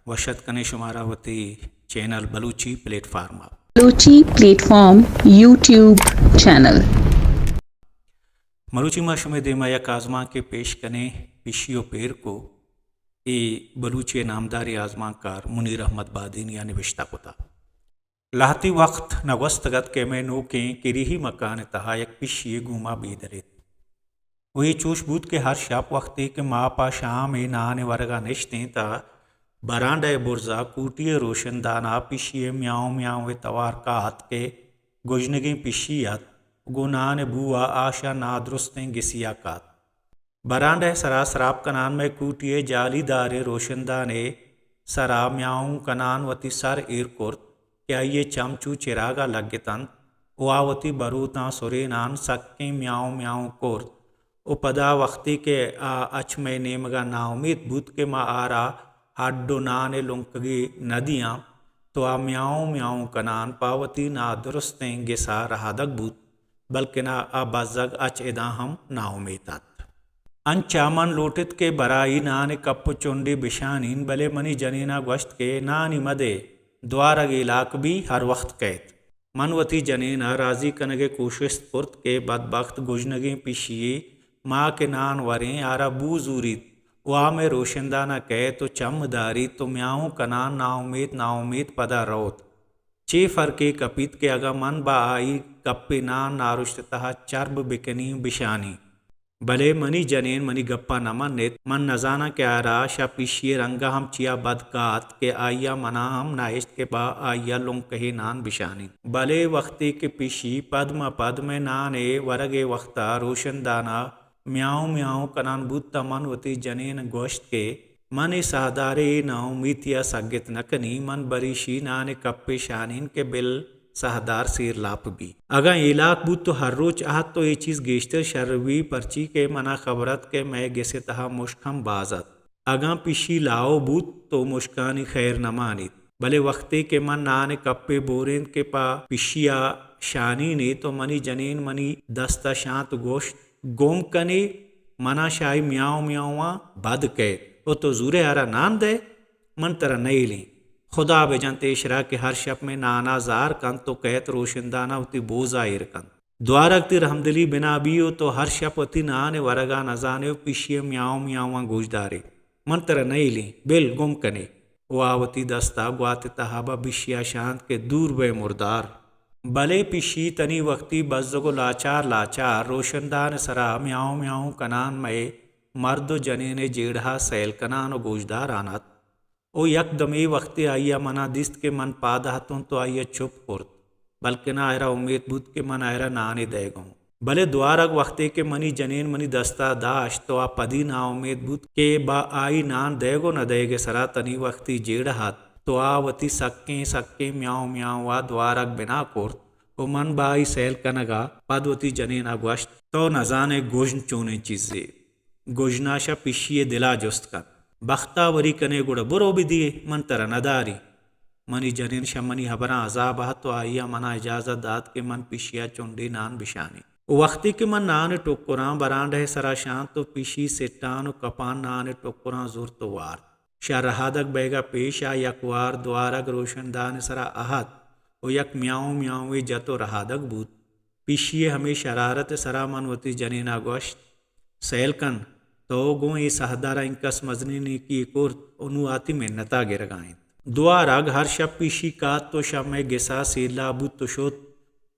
وش اتک کنیں شمارا وتی چینل بلوچی پلیٹ فارم ءَ۔ Balochi plate form YouTube channel. مروچی ما شمئے دیما یک آزمانکے پیش کنیں، پشی و پیرکو، اے بلوچی نامداریں آزمانکار منیر احمد بادینی ءَ نبشتہ کتا۔ لہتے وخت نہ گوستگ ات کہ مئے نوکیں کریہی مکان ءِ تہا یک پشی یے گوں ما بے دریت۔ و اے چوش بوت کہ ہر شپ وختے کہ ما پہ شام ءِ نان ءِ ورگ ءَ نشتیں تہ برانڈہ ءِ برز ءَ کوٹی ءِ روشندان ءَ پشی ءِ میاؤں میاؤں ءِ توار کات کہ گژنگیں پشی ات، گوں نان ءِ بو ءَ آ شہ نادرستیں گسے ءَ کات۔ برانڈہ ءِ سرا سراپ کنان مئے کوٹی ءِ جالی داریں روشندان ءِ سرا میاؤں کنان وتی سر ایر کرت کہ آئی ءِ چم چو چراگ ءَ لگ اتنت و آ وتی بروتاں سرینان سکیں میاؤں میاؤں کرت و پدا وختے کہ آ اچ مئے نیمگ ءَ ناامیت بوت کہ ما آرا ہڈ و نان ءِ لنکگے نہ دیاں، تو آ میاؤں میاؤں کنان پہ وتی نادرستیں گس ءَ رہادگ بوت۔ بلکنا آ بزگ اچ ادا ہم ناامیت ات۔ انچا من لوٹت کہ برائی نان ءِ کپ و چنڈے بشانین، بلے منی جنین ءَ گوشت کہ نانی مدئے، دوارگ ہلاک بی، ہر وخت کئیت۔ من وتی جنین ءَ رازی کنگ ءِ کوشست کرت کہ بدبخت گژنگیں پشی یے ما کہ نان وریں آرا بو زوریت و آ مئے روشندان ءَ کئیت و چم داریت و میاؤں کنان ناامیت ناامیت پدا روت۔ چے فرقے کپیت کہ اگاں من با آئی کپے نان نارشت ءِ تہا چرب بکنیں بشانیں؟ بلے منی جنین منی گپا نہ منت۔ من نزاناں کہ آرا شہ پشی ءِ رنگا ہم چیا بد کات کہ آئیا منا ہم نہ اشت کہ با آئیا لنکہے نان بشانیں۔ بلے وختے کہ پشی پد مہ پد مئے نان ءِ ورگ ءِ وختا روشندانا میاؤں میاؤں کنان بوت تہ من وتی جنین ءَ گوشت کہ من اے ساہدارے اے ناامیتی ءَ سگت نہ کنیں، من بریشی نان ءِ کپے شانین کہ بل ساہدار سیر لاپ بی۔ اگاں ہلاک بوت تو ہر روچ اہت تو اے چیز گیشتر شر بی، پرچی کہ منا خبر ات کہ مئے گس ءِ تہا مشک ہم باز ات۔ اگاں پشی لاؤ بوت تو مشکانی خیر نہ مانیت۔ بلے وختے کہ من نان ءِ کپے بورینت کہ پہ پشی ءَ شانینے تو منی جنین منی دست ءَ شانت گوشت، گم کنے، منا شہ آئی میاؤں میاؤں ءَ بد کئیت و تو زورے آرا نان دئے، من ترا نئیلیں۔ خدا بجنت ایشرا کہ ہر شپ مئے نانا زار کنت و کئیت روشندانا وتی بوزا ایر کنت۔ دوارگ تئی رحمدلی بنا بی و تو ہر شپ وتی نان ءِ ورگا نزانے و پشی ءِ میاؤں میاؤں ءَ گوشدارے۔ من ترا نئیلیں، بل گم کنے۔ و آ وتی دستا گوات ءِ تہا بہ پشیا شانت کہ دور بئے مردار۔ بلے پشی تنی وختی بزگ و لاچار لاچار روشندان ءِ سرا میاؤں میاؤں کنان مئے مرد و جنین ءِ جیڑہا سیل کنان و گوشداران ات۔ و یک دمے وختے آئیا منا دیست کہ من پاد اتوں تو آئیا چپ کرت، بلکنا آئرا امیت بوت کہ من آئرا نانے دئیگوں۔ بلے دوارگ وختے کہ منی جنین منی دستا داشت تو آ پدی ناامیت بوت کہ با آئی نان دئیگ و نہ دئیگ ءِ سرا تنی وختی جیڑہ ات تو آ وتی سکیں سکیں میاؤں میاؤں ءَ دوارگ بنا کرت و من با آئی سیل کنگا پد وتی جنینا گوشت، تو نزانے گژن چونیں چیزے۔ گژنا شہ پشی ءِ دلا جست کنت۔ بختاوری کنے گڑا برو بدیے، من ترا نداریں۔ منی جنین شہ منی ہبراں عذاب ات و آئیا منا اجازت دات کہ من پشیا چنڈے نان بشانیں۔ و وختے کہ من نان ءِ ٹکراں برانڈہ ءِ سرا شانت و پشی سٹان و کپان نان ءِ ٹکراں زرت و وارت۔ شہ رہادگ بئیگا پیش آ یک وار دوارگ روشندان ءِ سرا اہت و یک میاؤں میاؤں جت و رہادگ بوت۔ پشی ءِ ہمے شرارت ءِ سرا من وتی جنینا گوشت، سیل کن، تو گوں اے ساہدارا انکس مزنیں نیکی یے کرت و نوں آ تئی منتا گرگا انت۔ دوارگ ہر شپ پشی کات و شہ مئے گسا سیلا بوت و شت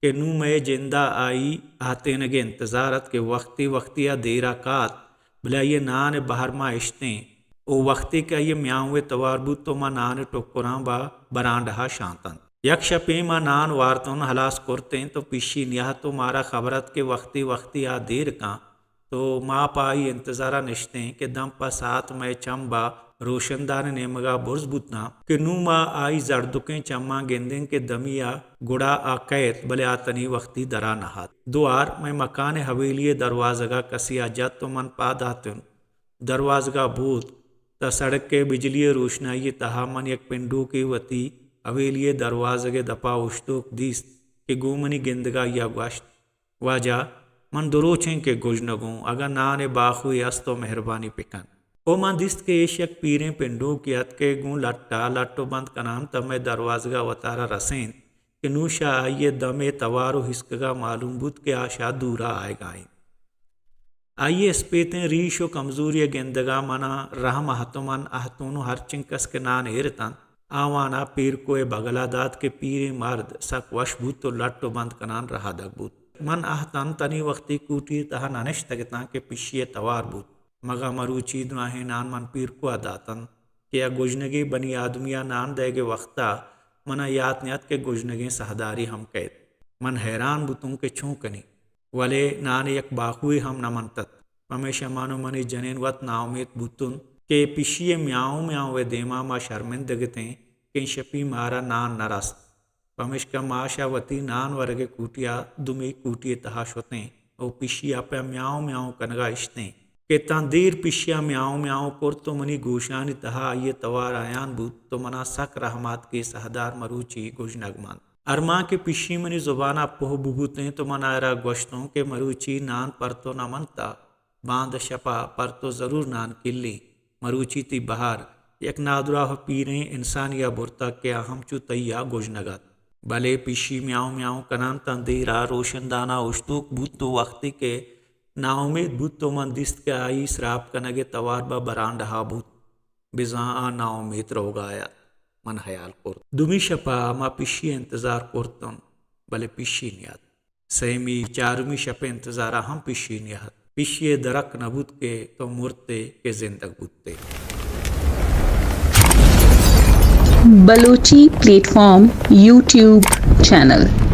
کہ نوں مئے جندا آئی اہتینگ ءِ انتظار ات کہ وختی وختی آ دیرا کات، بلے آئی ءِ نان ءِ بہر ما اشتیں و وختے کہ آئی ءِ میاؤں ءِ توار بوت تو ما نان ءِ ٹکراں با برانڈہا شانتنت۔ یک شپے ما نان وارتن ہلاس کرتیں تو پشی نیاہت و مارا خبر ات کہ وختی وختی آ دیر کن تو ما پہ آئی انتظارا نشتیں کہ دم پہ ساعت مئے چم با روشندان ءِ نیمگا برز بوتاں کہ نوں ما آئی زڑدکیں چماں گندیں کہ دمی آ گڑا آ کئیت، بلے آ تنی وختی درا نہ ات۔ دوار مئے مکان ءِ حویلی ءِ دروازگا کسے آ جت و من پاد اتن۔ دروازگا بوت، تہ سڑک ءِ بجلی ءِ روشنائی ءِ تہا من یک پنڈوکے وتی حویلی ءِ دروازگ ءِ دپا اوشتوک دیست کہ گوں منی گندگا آئی ءَ گوشت، واجہ، من دو روچیں کہ گژنگوں، اگاں نان ءِ باخوے است تو مہربانی بکن۔ او من دیست کہ ایش یک پیریں پنڈوکے ات کہ گوں لٹ ءَ لٹ ءُ بند کنان تاں مئے دروازگ ءَ وتارا رسینت کہ نوں شہ آئی ءِ دم ءِ توار ءُ ہسکگ ءَ معلوم بوت کہ آ شہ دور ءَ آیگ ءَ انت۔ آئی ءِ اسپیتیں ریش ءُ کمزوری ءِ گندگ ءَ من ءَ رحم اہت ءُ من اہتون ءُ ہرچنکس کہ نان ایر اتنت، آوان ءَ پیرکو ءِ بگل ءَ دات کہ پیریں مرد سک وش بوت ءُ لٹ ءُ بند کنان رہادگ بوت۔ من اہتن تنی وختی کوٹی ءِ تہا ننشتگ اتاں کہ پشی ءِ توار بوت۔ مگہ مروچی دراہیں نان من پیرکو ءَ داتنت کہ آ گژنگیں بنی آدمی ءَ نان دئیگ ءِ وخت ءَ من ءَ یات نیات کہ گژنگیں سہدارے ہم کئیت۔ من حیران بوتوں کہ چون کنیں، ولے نان ءِ یک باہوے ہم نہ منتت۔ پمیشا من ءُ منی جنین وت ناامیت بوتن کہ پشی ءِ میاؤں میاؤں ءِ دیما ما شرمندگ اتیں کہ شپی مارا نان نہ رست۔ پمیشکا ما شہ وتی نان ورگ ءِ کوٹی ءَ دومی کوٹی ءِ تہا شتیں ءُ پشی ءَ پہ میاؤں میاؤں کنگ ءَ اشتیں کہ تاں دیر پشی ءَ میاؤں میاؤں کرت ءُ منی گوشانی تہا آئی ءِ توار آیان بوت تو من ءَ سک رحم آت کہ سہدار مروچی گژنگ منت۔ ارمان کہ پشی منی زبان ءَ پوہ ببوتیں تو من آئرا گوشتوں کہ مروچی نان پر تو نہ منتہ، باند شپ ءَ پر تو ضرور نان کلیں۔ مروچی تئی بہر یک نادراہ ءُ پیریں انسانے ءَ برتگ کہ آ ہم چو تئی ءَ گژنگ ات۔ بلے پشی میاؤں میاؤں کنان تاں دیر ءَ روشندان ءَ اوشتوک بوت ءُ وختے کہ ناامید بوت تو من دیست کہ آئی سراپ کنگ ءِ توار بہ برانڈہ ءَ بوت۔ بزاں آ ناامیت روگ ءَ ات۔ من ہیال کرت۔ دومی شپ ءَ ما پشی ءِ انتظار کرتن، بلے پشی نیات۔ سیمی، چارمی شپ ءِ انتظار ءَ ہم پشی نیات۔ پشی ءِ درک نہ بوت کہ تو مرت ئے کہ زندگ بوت ئے۔ Balochi plate form YouTube channel.